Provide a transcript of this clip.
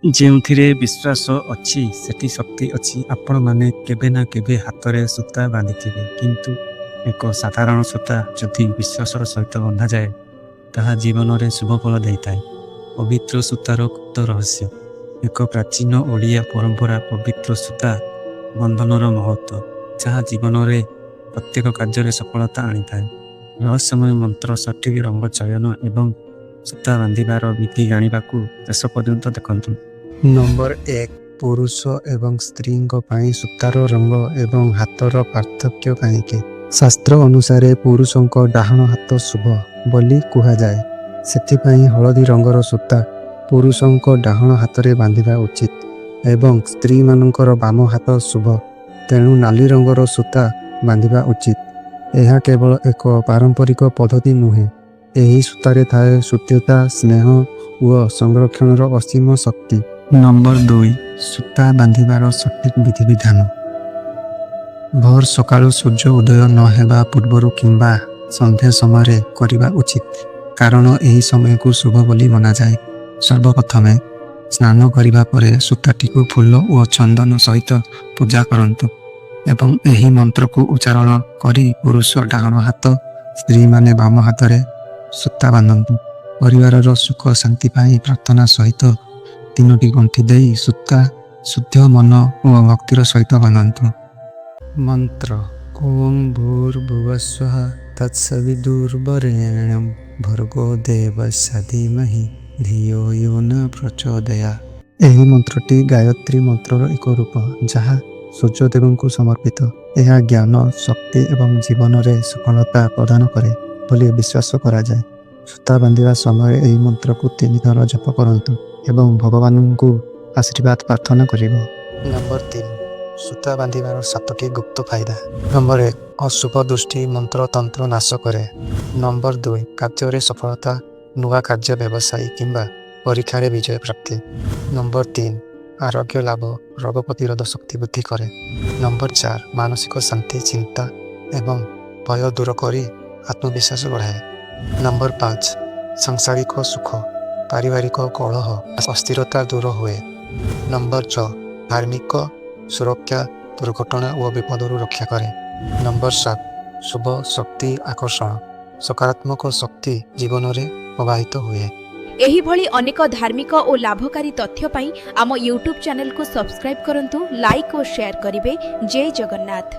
ଯେଉଁଥିରେ ବିଶ୍ୱାସ ଅଛି, ସେଠି ଶକ୍ତି ଅଛି। ଆପଣମାନେ କେବେ ନା କେବେ ହାତରେ ସୂତା ବାନ୍ଧିଥିବେ। କିନ୍ତୁ ଏକ ସାଧାରଣ ସୂତା ଯଦି ବିଶ୍ୱାସର ସହିତ ବନ୍ଧାଯାଏ, ତାହା ଜୀବନରେ ଶୁଭ ଫଳ ଦେଇଥାଏ। ପବିତ୍ର ସୂତାର ଗୁପ୍ତ ରହସ୍ୟ। ଏକ ପ୍ରାଚୀନ ଓଡ଼ିଆ ପରମ୍ପରା, ପବିତ୍ର ସୂତା ବନ୍ଧନର ମହତ୍ତ୍ୱ, ଯାହା ଜୀବନରେ ପ୍ରତ୍ୟେକ କାର୍ଯ୍ୟରେ ସଫଳତା ଆଣିଥାଏ। ରହସ୍ୟମୟ ମନ୍ତ୍ର, ସଠିକ୍ ରଙ୍ଗ ଚୟନ ଏବଂ ସୂତା ବାନ୍ଧିବାର ବିଧି ଜାଣିବାକୁ ଶେଷ ପର୍ଯ୍ୟନ୍ତ ଦେଖନ୍ତୁ। ନମ୍ବର 1, ପୁରୁଷ ଏବଂ ସ୍ତ୍ରୀଙ୍କ ପାଇଁ ସୂତାର ରଙ୍ଗ ଏବଂ ହାତର ପାର୍ଥକ୍ୟ କାହିଁକି? ଶାସ୍ତ୍ର ଅନୁସାରେ ପୁରୁଷଙ୍କ ଡାହାଣ ହାତ ଶୁଭ ବୋଲି କୁହାଯାଏ। ସେଥିପାଇଁ ହଳଦୀ ରଙ୍ଗର ସୂତା ପୁରୁଷଙ୍କ ଡାହାଣ ହାତରେ ବାନ୍ଧିବା ଉଚିତ ଏବଂ ସ୍ତ୍ରୀମାନଙ୍କର ବାମ ହାତ ଶୁଭ, ତେଣୁ ନାଲି ରଙ୍ଗର ସୂତା ବାନ୍ଧିବା ଉଚିତ। ଏହା କେବଳ ଏକ ପାରମ୍ପରିକ ପଦ୍ଧତି ନୁହେଁ, ଏହି ସୂତାରେ ଥାଏ ଶୁଦ୍ଧତା, ସ୍ନେହ ଓ ସଂରକ୍ଷଣର ଅସୀମ ଶକ୍ତି। ନମ୍ବର 2, ସୂତା ବାନ୍ଧିବାର ସଠିକ୍ ବିଧିବିଧାନ। ଭୋର ସକାଳୁ, ସୂର୍ଯ୍ୟ ଉଦୟ ନ ହେବା ପୂର୍ବରୁ କିମ୍ବା ସନ୍ଧ୍ୟା ସମୟରେ କରିବା ଉଚିତ, କାରଣ ଏହି ସମୟକୁ ଶୁଭ ବୋଲି ମନାଯାଏ। ସର୍ବପ୍ରଥମେ ସ୍ନାନ କରିବା ପରେ ସୂତାଟିକୁ ଫୁଲ ଓ ଚନ୍ଦନ ସହିତ ପୂଜା କରନ୍ତୁ ଏବଂ ଏହି ମନ୍ତ୍ରକୁ ଉଚ୍ଚାରଣ କରି ପୁରୁଷ ଡାହାଣ ହାତ, ସ୍ତ୍ରୀମାନେ ବାମ ହାତରେ ସୂତା ବାନ୍ଧନ୍ତୁ। ପରିବାରର ସୁଖ ଶାନ୍ତି ପାଇଁ ପ୍ରାର୍ଥନା ସହିତ ତିନୋଟି ଗଣ୍ଠି ଦେଇ ସୂତା ଶୁଦ୍ଧ ମନ ଓ ଭକ୍ତିର ସହିତ ବାନ୍ଧନ୍ତୁ। ମନ୍ତ୍ର: ଓଁ ଭୂର୍ଭୁବସ୍ୱଃ ତତ୍ସବିତୁର୍ବରେଣ୍ୟଂ ଭର୍ଗୋ ଦେବସ୍ୟ ଧୀମହି ଧିୟୋ ୟୋ ନ ପ୍ରଚୋଦୟାତ୍। ଏହି ମନ୍ତ୍ରଟି ଗାୟତ୍ରୀ ମନ୍ତ୍ରର ଏକ ରୂପ, ଯାହା ସୂର୍ଯ୍ୟଦେବଙ୍କୁ ସମର୍ପିତ। ଏହା ଜ୍ଞାନ, ଶକ୍ତି ଏବଂ ଜୀବନରେ ସଫଳତା ପ୍ରଦାନ କରେ ବୋଲି ବିଶ୍ୱାସ କରାଯାଏ। ସୂତା ବାନ୍ଧିବା ସମୟରେ ଏହି ମନ୍ତ୍ରକୁ ତିନି ଥର ଜପ କରନ୍ତୁ ଏବଂ ଭଗବାନଙ୍କୁ ଆଶୀର୍ବାଦ ପ୍ରାର୍ଥନା କରିବ। ନମ୍ବର 3, ସୂତା ବାନ୍ଧିବାର ସାତଟି ଗୁପ୍ତ ଫାଇଦା। ନମ୍ବର 1, ଅଶୁଭ ଦୃଷ୍ଟି, ମନ୍ତ୍ର ତନ୍ତ୍ର ନାଶ କରେ। ନମ୍ବର 2, କାର୍ଯ୍ୟରେ ସଫଳତା, ନୂଆ କାର୍ଯ୍ୟ, ବ୍ୟବସାୟୀ କିମ୍ବା ପରୀକ୍ଷାରେ ବିଜୟ ପ୍ରାପ୍ତି। ନମ୍ବର 3, ଆରୋଗ୍ୟ ଲାଭ, ରୋଗ ପ୍ରତିରୋଧ ଶକ୍ତି ବୃଦ୍ଧି କରେ। ନମ୍ବର 4, ମାନସିକ ଶାନ୍ତି, ଚିନ୍ତା ଏବଂ ଭୟ ଦୂର କରି ଆତ୍ମବିଶ୍ୱାସ ବଢ଼ାଏ। ନମ୍ବର 5, ସାଂସାରିକ ସୁଖ, ପାରିବାରିକ କଳହ, ଅସ୍ଥିରତା ଦୂର ହୁଏ। ନମ୍ବର 6, ଧାର୍ମିକ ସୁରକ୍ଷା, ଦୁର୍ଘଟଣା ଓ ବିପଦରୁ ରକ୍ଷା କରେ। ନମ୍ବର 7, ଶୁଭ ଶକ୍ତି ଆକର୍ଷଣ, ସକାରାତ୍ମକ ଶକ୍ତି ଜୀବନରେ ପ୍ରବାହିତ ହୁଏ। ଏହିଭଳି ଅନେକ ଧାର୍ମିକ ଓ ଲାଭକାରୀ ତଥ୍ୟ ପାଇଁ ଆମ ୟୁଟ୍ୟୁବ୍ ଚ୍ୟାନେଲକୁ ସବସ୍କ୍ରାଇବ୍ କରନ୍ତୁ, ଲାଇକ୍ ଓ ସେୟାର କରିବେ। ଜୟ ଜଗନ୍ନାଥ।